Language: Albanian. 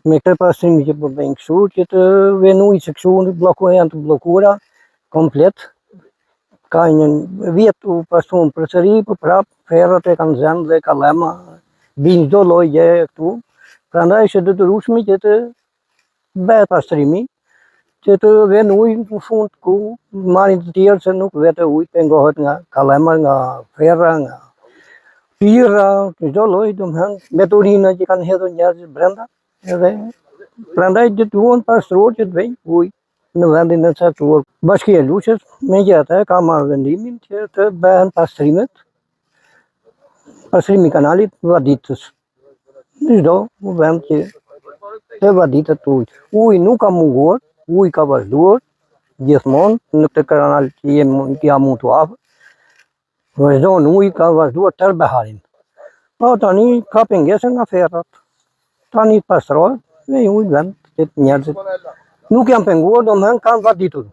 Me këtë pastrim që po bëjnë kështu, që të vjen ujë se kështu bllokuar janë të bllokuara komplet. Ka një vjet u pastruan përsëri, po prap ferrat e kanë zënë dhe kallema, binë çdo lloj gjëje këtu. Prandaj është e detyrueshme që të bëhet pastrimi, që të vjen ujë në fund ku marrin të tjerë se nuk vete ujë, pengohet nga kallema, nga ferra, nga pirra, çdo lloj, domethënë, mbeturina që kanë hedhur njerëzit brenda, edhe prandaj duhen pastruar që të vejë ujë në vendin e caktuar. Bashkia e Lushnjës, megjithatë, ka marrë vendimin që të bëhen pastrimet, pastrimi i kanalit vaditës. Në çdo vend që të vaditet ujë. Uji nuk ka munguar, uji ka vazhduar gjithmonë në këtë kanal që jemi jam unë afër. Vazhdon uji ka vazhduar tërë beharin. Po tani ka pengesën nga ferrat. Tani pastrohet me ujë vend që njerëzit nuk janë penguar, domethënë kanë vaditur.